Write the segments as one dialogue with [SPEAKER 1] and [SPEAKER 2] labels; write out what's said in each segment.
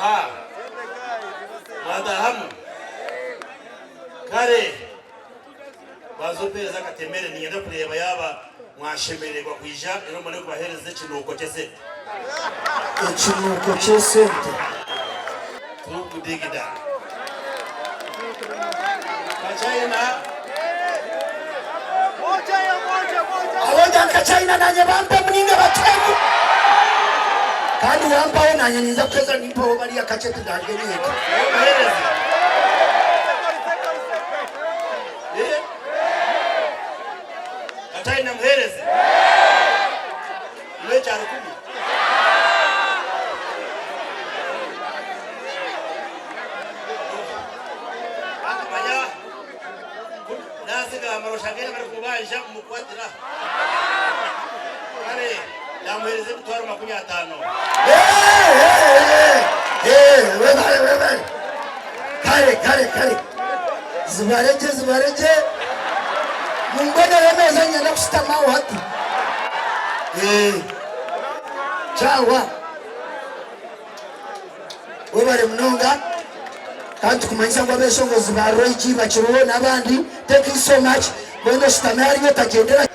[SPEAKER 1] Aha. Mwataahamu? Kare. Banza ompeereze akatemere niinyenda kureeba yaaba mwashemererwa kwija reero mbone kubaheereza ekinuuko ky'esente.
[SPEAKER 2] Ekinuuko ky'esente.
[SPEAKER 1] Turikudigida. Kachina.
[SPEAKER 2] Abonda nka China nanye bampemu ninga batemu. Kandi wampaho nanye ninza kuheza nimpaho bariya kakye tindaruge nyenka.
[SPEAKER 1] Omuheereze. Eh? Kachina muheereze. Iwe ekyarukumi. Kandi manya ku naazigamba noshanga haine abarikubanja kumukwatira. Kare naamuheereza emitwaro 50.
[SPEAKER 2] Webare webare. Kare kare kare. Zibaregye zibaregye. Mumbonere emeeza niinyenda kushutama aho hati. Kyahwa. Webare munonga kandi tukumanyisa ngu abeshongozi ba Roy G bakiriho n'abandi. Thank you so much. Mbwenu oshutame hariya otagyendera.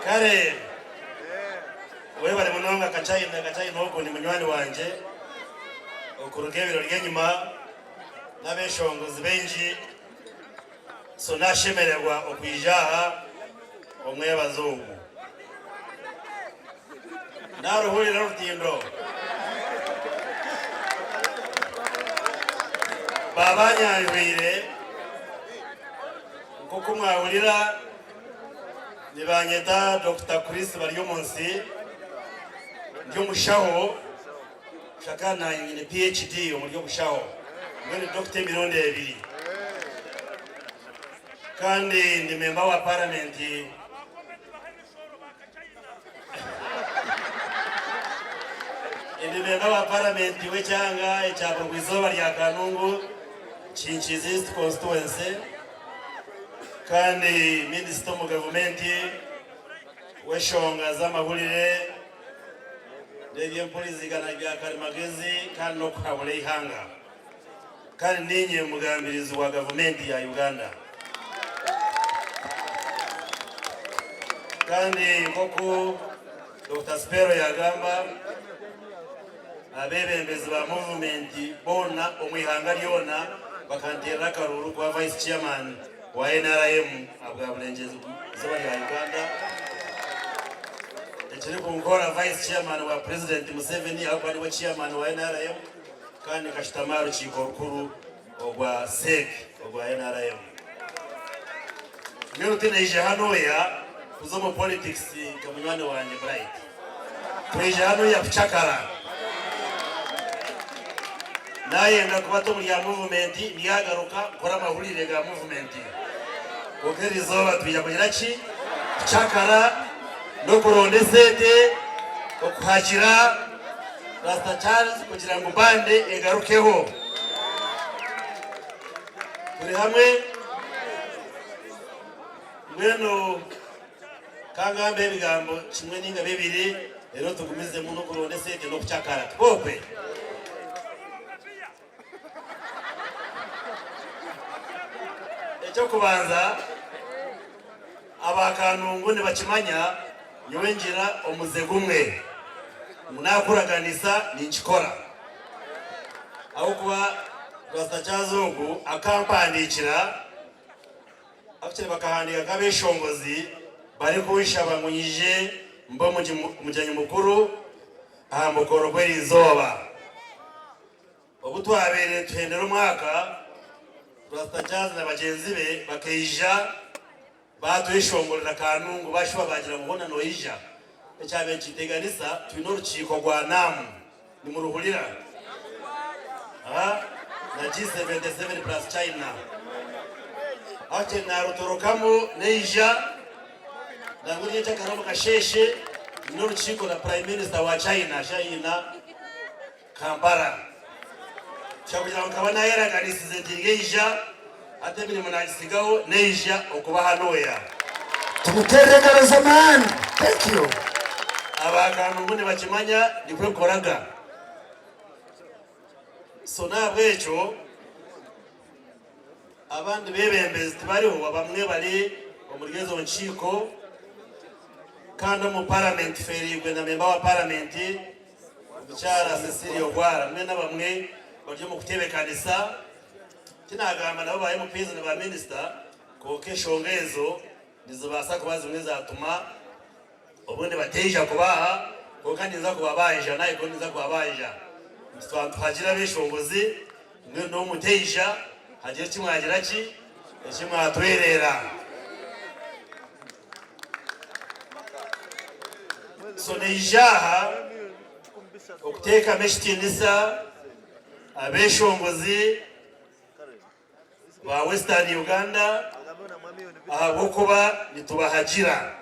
[SPEAKER 1] Kare webare munonga Kachaina. Kachaina ogu ni munywani wangye okuruga ebiro ry'enyima n'abeshongozi baingi so nashemererwa okwija aha omwebazo ogu. Naruhurira orutindo. Baabanyanjwire nk'oku mwahurira nibanyeta Dokita Chris Baryomunsi, ndi omushaho shaka nanye nyine PHD omu by'obushaho mbwenu dokita emirundi ebiri kandi ndi memba wa paramenti. Ndi memba wa paramenti w'ekyanga ekya burugwa-izooba rya Kanungu, Kinkizi East Constituency kandi minisita omu gavumenti w'enshonga z'amahurire n'eby'empurizigana bya karimagezi kandi n'okuhabura eihanga. Kandi niinye mugambirizi wa gavumenti ya Uganda. Kandi nk'oku Dokita Spero yagamba, abeebembezi ba muvumenti boona omu ihanga ryona bakanteerera akaruuru kuba Vice Chairman wa nrm ahabwa Burengyezeizoba rya Uganda, ekirikunkora Vice Chairman wa Purezidenti Museveni ahabw'okuba niwe Chairman wa nrm. Kandi nkashutama aha rukiiko rukuru orwa CEC orwa nrm. Mbwenu tinaija hanuya kuza omu politics nka munywani wangye Bright. Twija hanuya kucakara. Nayenda kuba ndi omuri ya movement ndyagaruka nkore amahurire ga movement. Kwonka erizooba twija kugira ki? Kucakara n'okuronda esente okuhagira. Rasta Charles kugira ngu band egarukeho. Turi hamwe? Mbwenu kangambe ebigambo kimwe ninga bibiri reero tugumizemu n'okuronda esente n'okucakara. Tikwo okwe? Eky'okubanza, aba Kanungu nibakimanya nyowe ngira omuze gumwe ngu naakuraganisa ninkikora. Ahabw'okuba Pastor Charles ogu akampandiikira, actually bakahandiika nk'abeshongozi barikunshaba ngu nyije mbe omugyenyi mukuru aha mukoro gw'eriizooba. Obu twabaire nituhendera omwaka, Pastor Charles na bagyenzi be bakaija baatweshongorera Kanungu baashuba baagira ngu hoona noija. Ekyabaire nikiteganisa twine orukiiko rwa NAM, nimuruhurira? Na G77 plus China. Actually naarutorokamu naija nangwa nyekyakare omu kasheeshe nyine orukiiko na Prime Minister wa China, Shayina. Kampala. Kyakugira ngu nkaba nayeraganisize nti ngeija, hati emirimo nagisigaho neija okuba hanuya.
[SPEAKER 2] Tumuterere engaro z'amaani. Thank you.
[SPEAKER 1] Aba Kanungu nibakimanya nikwo nkoraga. So n'ahabw'ekyo abandi beebembezi tibariho, abamwe bari omuri ezo nkiiko kandi omu paramenti tufeereirwe na memba wa paramenti omukyara Cecilia Ogwal mbwenu abamwe bari omu kuteebekanisa. Tinagamba nabo ba MPs na ba minisita kwonka enshonga ezo nizibaasa kuba zimwe zaatuma obundi bataija kuba aha kwonka ninza kubabanja naahika ninza kubabanja nti twaba nituhagira abeshongozi mbwenu n'obu mutaija hagire eki mwagira ki eki mwatwereera. So naija aha okuteekamu ekitiinisa abeshongozi ba Western Uganda ahabw'okuba nitubahagira.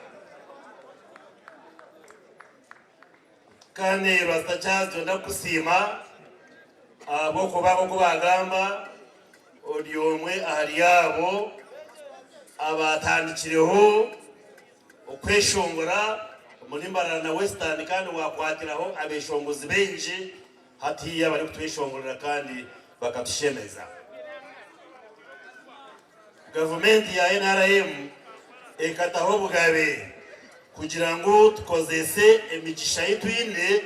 [SPEAKER 1] Kandi Rasta Charles twenda kukusiima ahabw'okuba nk'oku baagamba ori omwe ahari abo abaatandikireho okweshongora omuri Mbarara na Western kandi waakwatiraho abeshongozi baingi hatiiya abarikutweshongorera kandi bakatushemeza. Gavumenti ya nrm ekataho obugabe kugira ngu tukozese emigisha ei twine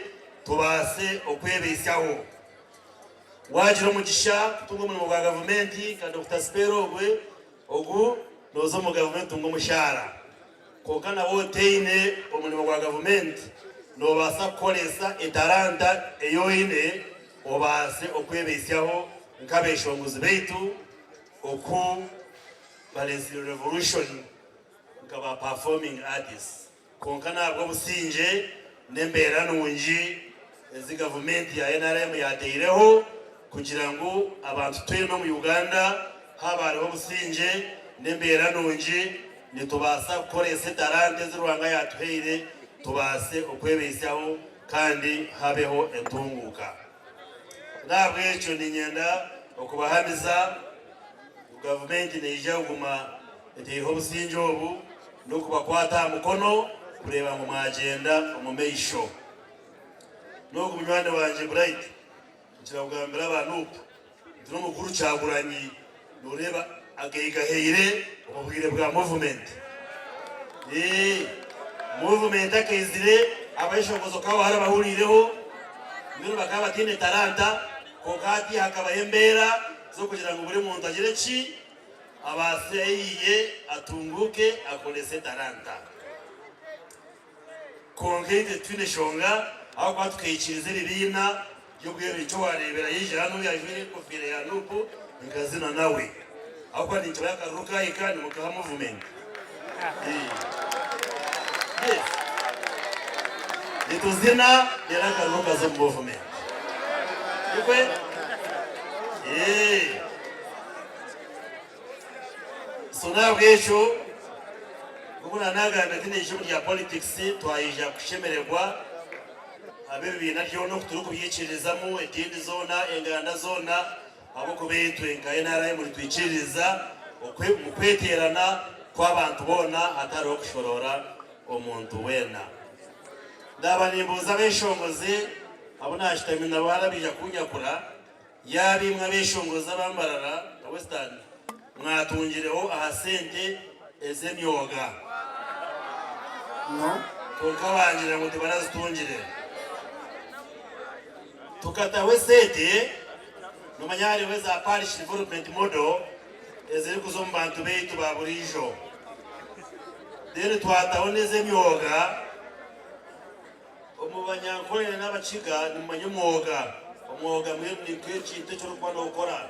[SPEAKER 1] tubaase okwebeisyaho. Waagira omugisha kutunga omurimo gwa gavumenti nka Dokita Sipero ogwe, ogu nooza omu gavumenti otunge omushaara. Kwonka nawe otaine omurimo gwa gavumenti, noobaasa kukoresa etaranta ei oine obaase okwebeisyaho nk'abeshongozi baitu oku bareetsire revolution nka ba performing artists. Kwonka n'ahabw'obusingye n'embeera nungi ezi gavumenti ya nrm yaataireho kugira ngu abantu twena omu Uganda haaba hariho obusingye n'embeera nungi nitubaasa kukoresa etaranta ezi Ruhanga yaatuhaire tubaase okwebeisyaho kandi habeho entunguuka. N'ahabw'ekyo niinyenda okubahamiza ngu gavumenti neija kuguma etaireho obusingye obu n'okubakwata aha mukono kureeba ngu mwagyenda omu maisho. N'ogu munywani wangye Bright nkira kugambira aba Nup nti n'omukuru Kyagulanyi noreeba agaigahaire omu bwire bwa movement. Eeh movement akaizire abayeshongozi okaba warabahuriireho mbwenu bakaba bataine taranta kwonka hati hakabaho embeera z'okugira ngu buri muntu agire ki? Abaase ayiiye atunguuke akorese etaranta. Kwonka itwe titwine shonga ahabw'okuba tukaikiriza ebibiina by'obwero nikyo waareebera yaija hanu yajwaire enkofiira ya Nup nkazina nawe ahabw'okuba ninkimanya akaruru kaahika nimukaha movement. Yes. Nituzina reero akaruru kaza omu movement. Nikwe? Eh. So n'ahabw'ekyo nk'oku naanagambire tihaine eizibu rya politics twaija kushemererwa ab'ebibiina byona oku turikubyikiririzamu ediini zoona enganda zoona ahabw'okuba itwe nka NRM nitwikiririza omu kweteerana kw'abantu boona hatariho kushoroora omuntu weena. Naaba nimbuuza abeshongozi abu naashutami nabo hariho abaija kunyakura. Yaaba imwe abeshongozi aba Mbarara na Western mwatungireho aha sente ez'emyoga kwonka bangira ngu tibarazitungire. Tukataho esente, nomanya hariho eza Parish Development Model ezirikuza omu bantu baitu ba buriijo. Then twataho n'ez'emyoga. Omu Banyankore n'Abakiga nimumanya omwoga. Omwoga mbwenu ni nk'ekintu eki orikuba nookora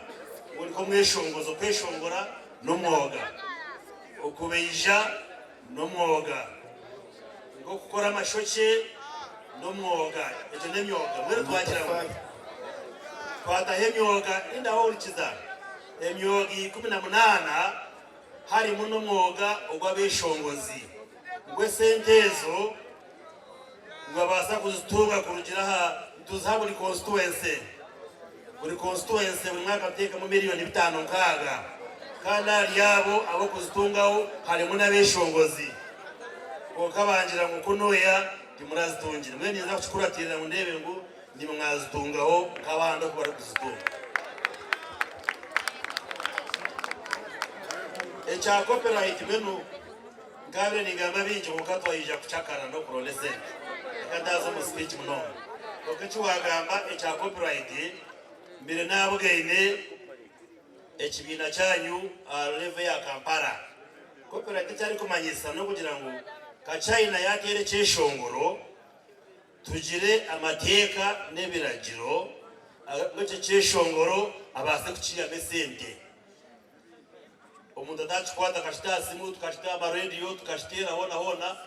[SPEAKER 1] ori nk'omweshongozi. Okweshongora n'omwoga, okubaija n'omwoga, nk'okukora amashokye n'omwoga. Egyo n'emyoga. Mbwenu twagira ngu twataho emyoga endaho hurikiza, emyoga 18 harimu n'omwoga ogw'abeshongozi. Ngu esente ezo nibabaasa kuzitunga kurugira aha nituziha buri constituency. Buri constituency buri mwaka tuteekamu miriyoni bitaano nkaaga kandi ahari abo ab'okuzitungaho harimu n'abeshongozi. Kwonka bangira ngu kunuya timurazitungire. Mbwenu ninza kukikuratirira ngu ndeebe ngu nimwe mwazitungaho nk'abandi oku barikuzitunga. Ekya copyright mbwenu nkabaire ningamba bingi kwonka twaija kucakara n'okuronda esente. Reka ntaaza omu speech munonga. Kwonka eki waagamba ekya copyright mbaire naabugaine ekibiina kyanyu aha level ya Kampala. Copyright eki arikumanyisa n'okugira ngu nka China yaateera ekyeshongoro, Tugire amateeka n'ebiragiro ngu ekyo kyeshongoro abaase kukiihamu esente. Omuntu ataakikwata akakita aha simu, tukakita aha marediyo, tukakiteera hoona hoona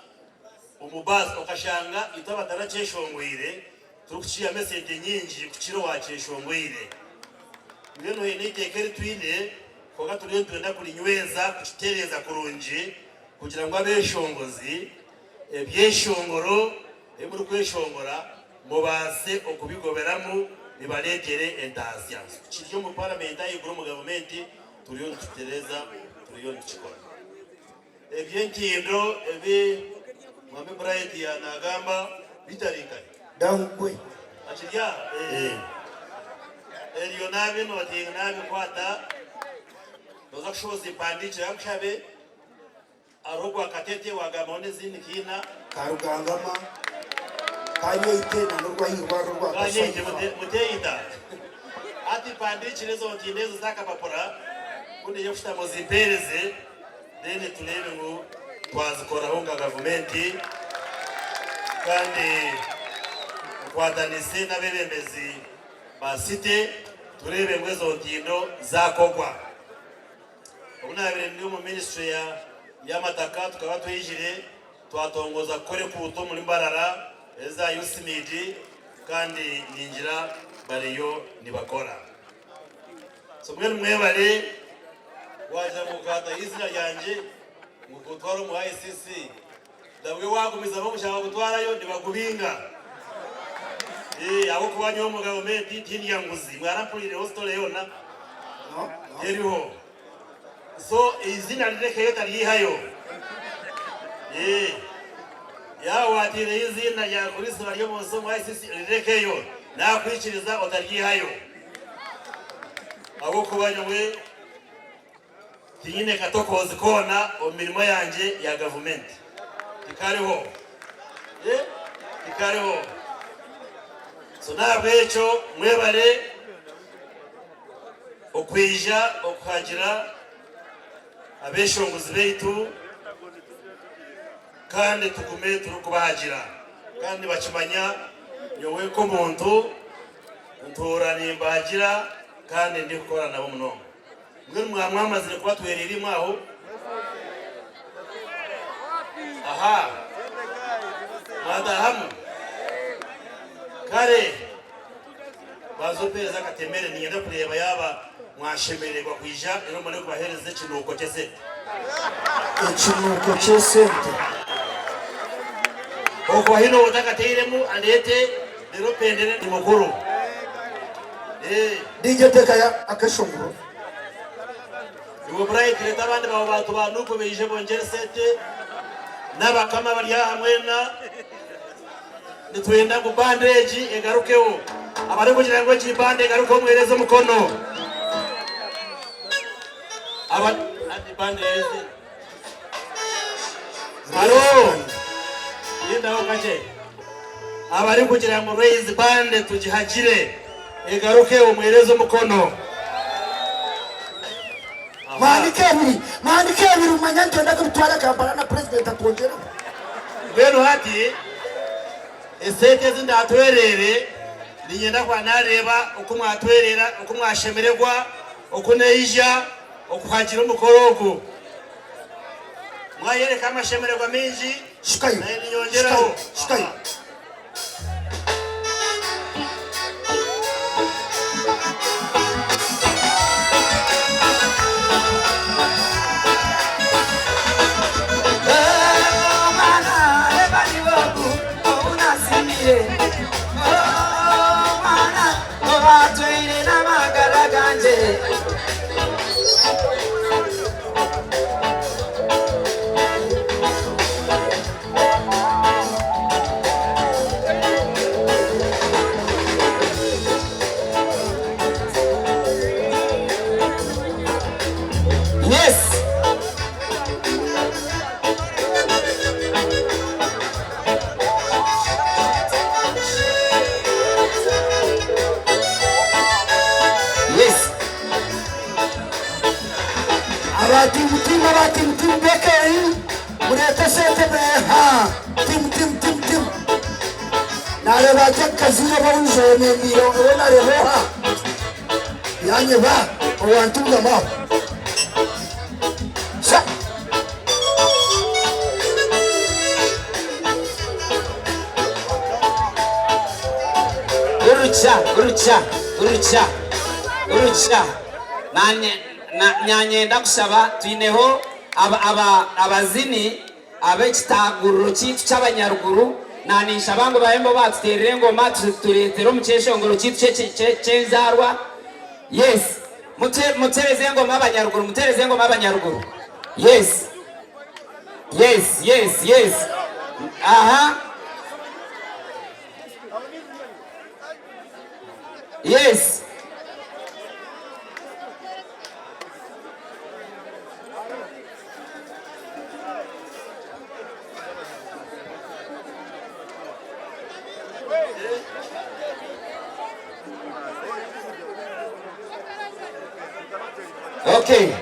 [SPEAKER 1] omu baasi, okashanga itwe abatarakyeshongweire turikukiihamu esente nyingi kukira owaakyeshongweire. Mbwenu haine eiteeka eri twine kwonka turiyo nitwenda kurinyweza, kukitereeza kurungi kugira ngu abeeshongozi Ebyeshongoro ebi murikweshongora mubaase okubigoberamu bibareetere entaasya. Kiri omu paramenti ahaiguru omu gavumenti turiyo nitukitereeza, turiyo nitukikora. Eby'entindo ebi Mwami Bright yaanagamba bitari nkahi?
[SPEAKER 2] Dangwe.
[SPEAKER 1] Akiri aha? Eeh. Eryo naabinotinga naabikwata, nooza kushohoza empandiikire yakushabe. Hariho ogwa Katete wagambaho n'ezindi nkiina.
[SPEAKER 2] Ka Rugangama, ka Nyeite na n'orwa h'eirwariro rwa
[SPEAKER 1] Ka Nyeite
[SPEAKER 2] Kasaifa.
[SPEAKER 1] Muteita. Hati mpandiikire ezo ntindo ezo z'akapapura ku ndiija kushutama ozimpeereze then tureebe ngu twazikoraho nka gavumenti kandi nkwatanise n'abeebembezi ba city tureebe ngu ezo ntindo zaakorwa. Obu naabaire ndi omu minisitule y'amataka tukaba twizire twatongoza kukora ekuuto omuri Mbarara eza USMID kandi ningira bariyo nibakora. So mbwenu mwebare waagira ngu okaataho eizina ryangye ngu nkutware omu ICC nabwe waagumizamu omushanga bagutwarayo nibagubinga ahabw'okuba nyowe omu gavumenti tindya nguzi mwarampuriireho story yoona? Teriho. So eizina rirekeyo otaryihayo. Eeh. Yaaba waateireho eiziina rya Kristo bari omu nsi omu ICC rirekeyo. Naakwikiriza otaryihayo. Ahabw'okuba nyowe tinyine katokoozi koona omu mirimo yangye ya gavumenti. Tikariho. Eeh, tikariho. So n'ahabw'ekyo mwebare. Okwija okuhagira abeshongozi baitu kandi tugume turikubahagira kandi nibakimanya nyowe nk'omuntu ntuura nimbahagira kandi ndikukora nabo munonga. Mbwenu mwaba mwamazire kubatwerera imwe aho? Aha mwataahamu? Kare. Banza ompeereze akatemere, niinyenda kureeba yaaba mwashemererwa kwija reero mbone kubaheereza ekinuuko ky'esente.
[SPEAKER 2] Ekinuuko ky'esente.
[SPEAKER 1] Okwo haine ou otakateiremu andeete reero mpendere ndi mukuru.
[SPEAKER 2] DJ teekayo akeshongoro.
[SPEAKER 1] Iwe Bright reeta abandi baawe bantu ba Nup baije bongyere esente n'abakama abari aha mwena. Nitwenda ngu band egi egarukeho. Abarikugira ngu egi band egarukeho muhereze omukono. Aba ati band ezi. Haro. Lindaho kakye. Abarikugira ngu Raise band tugihagire egarukeho muhereze omukono. Aha.
[SPEAKER 2] Muhanike ebiri, muhanike ebiri mumanye nitwenda kubitwara Kampala na Purezidenti atwongyereho.
[SPEAKER 1] Mbwenu hati esente ezi ndaatwereere, niinyenda kuba naareeba oku mwatwereera, oku mwashemererwa, oku neija okuhagira omukoro ogu. Mwayoreka amashemererwa maingi,
[SPEAKER 2] Shukayo,
[SPEAKER 1] naanye niinyongyeraho.
[SPEAKER 2] shukayo, shukayo. Aba team team aba team team Bekeyi mureete esente ha team team team team nareeba Jack Kaziire oba ondijo oyemereire we nareeba oha yanyeba owantungama aho sha.
[SPEAKER 3] Urucha urucha urucha urucha nanye Nanyenda kushaba twineho abazini ab'ekitaaguriro kyaitu ky'abanyaruguru, naninshaba ngu babe nibo baatuteerera engoma tureetere omu kyeshongoro kyaitu ky'enzaarwa. Yes, muteereze engoma abanyaruguru, muteereze engoma abanyaruguru. Yes, yes, yes, yes. Aha. Yes. Okay.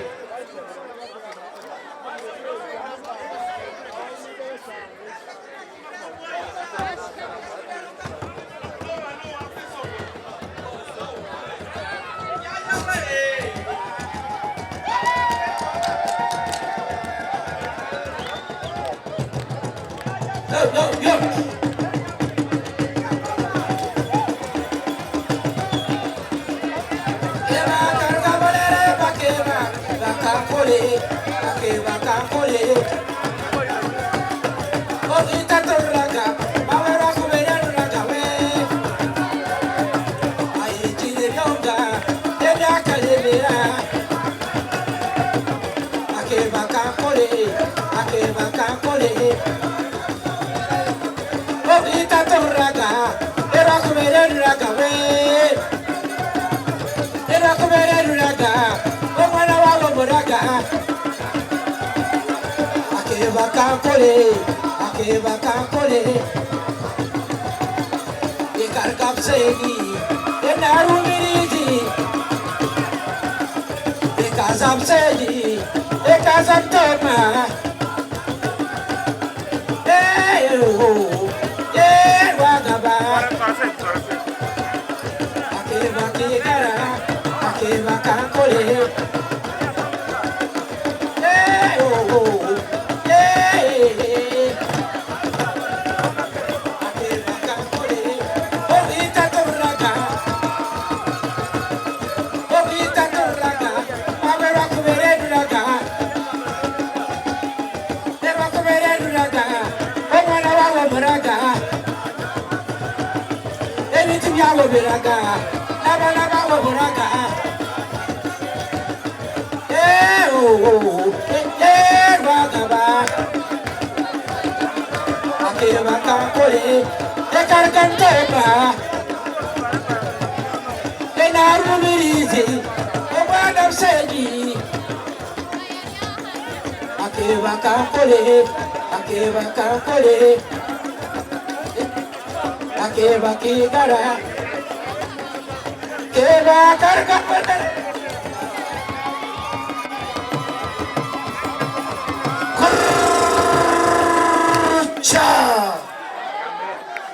[SPEAKER 2] Kurukya!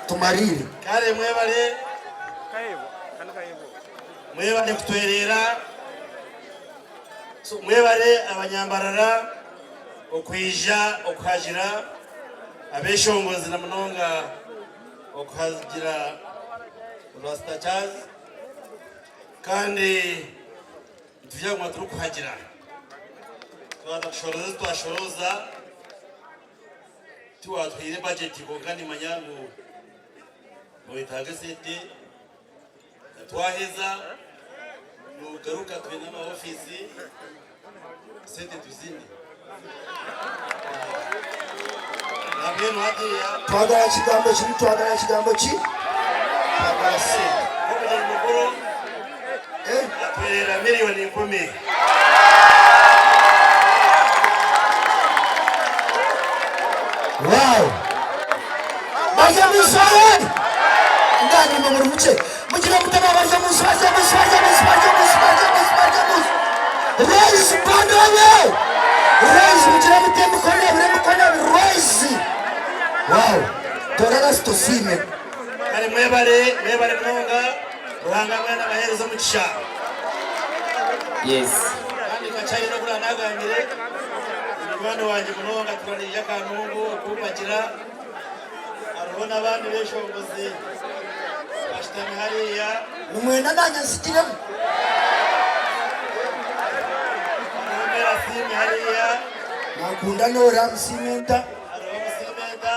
[SPEAKER 2] Tumariire.
[SPEAKER 1] Kare mwebare mwebare kutwereera so mwebare abanyambarara okwija okuhagira abeshongozi na munonga okuhagira Rasta Charles kandi nitwija kuguma turikuhagira twaza kushoroza ezi twashoroza tiwatuhaire budget kwonka nimanya ngu noyetaaga esente twaheza nogaruka twine ama ofiisi sente tuzine nambwenu hatiya
[SPEAKER 2] Twagala kigambo kimu, twagala kigambo ki? Twagala sente.
[SPEAKER 1] Omugyenyi mukuru
[SPEAKER 2] Eh?
[SPEAKER 1] atwerera 1,000,000.
[SPEAKER 2] Wow! Barya munsi bawe! Ndanyuma muri muke. Mugire mutema barya munsi, barya munsi, barya munsi, barya munsi, barya munsi, barya munsi. Raise Bandawe! Wow! Toora Rasita osiime.
[SPEAKER 1] Kare mwebare mwebare munonga Ruhanga mwena abahereze omugisha.
[SPEAKER 3] Yes.
[SPEAKER 1] Kandi Kachayina ogu nagambire ni munywani wangye munonga turaniire akanungu okumpagira hariho n'abandi beshongozi bashutami hariya.
[SPEAKER 2] Nimwenda nanye nsigiremu?
[SPEAKER 1] Hariho Mera Siimi hariya.
[SPEAKER 2] Nankunda Norah Musiimenta.
[SPEAKER 1] Hariho Musiimenta.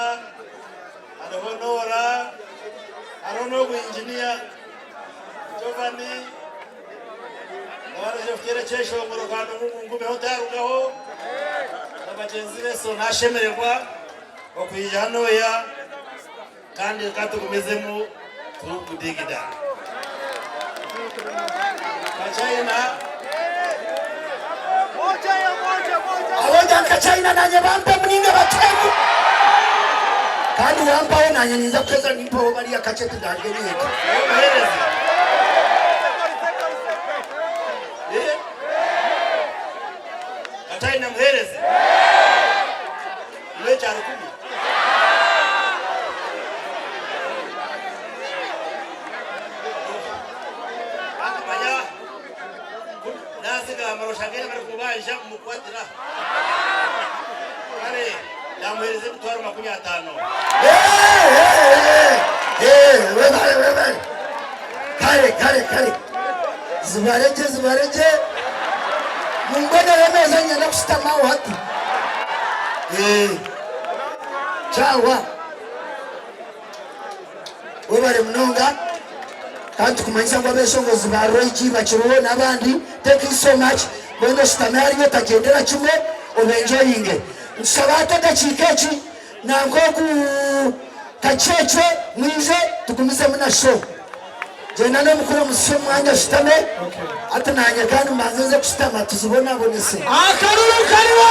[SPEAKER 1] Hariho Noora, hariho n'ogu inginiya Giovanni, nawe araija kuteera ekyeshongoro kandi ngu ngumeho ntarugaho na bagyenzi be so nashemererwa okwija hanuya kandi reka tugumizemu turikudigida. Kachina.
[SPEAKER 2] Abonda nka China nanye bampe muninga batemu kandi wampaho nanye ninza kuheza nimpaho bariya kakye tindange nyenka.
[SPEAKER 1] Omuhereza. Eh? Kachina muhereze. Iwe kyarukumi. Kandi manya nazigamba oshanga barikumubanja mumukwatira. Kare namuhereza emitwaro 50.
[SPEAKER 2] Webale webale. Kare kare kare. Zibaregye zibaregye. Mumbonere emeeza niinyenda kushutama aho hati. Kyahwa. Webare munonga kandi tukumanyisa ngu abeshongozi ba Roigi bakiriho n'abandi thank you so much mbwenu oshutame hariya otagyendera kimwe obenjoyinge. Nitushaba hati edakiika egi nanka ogu Kakyekye mwije tugumizemu na show. Gyenda n'omukuru omusisye omu mwanya ashutame hati nanye kandi mbanze nze kushutama tuzibonabonese.
[SPEAKER 3] Akaruru kariho!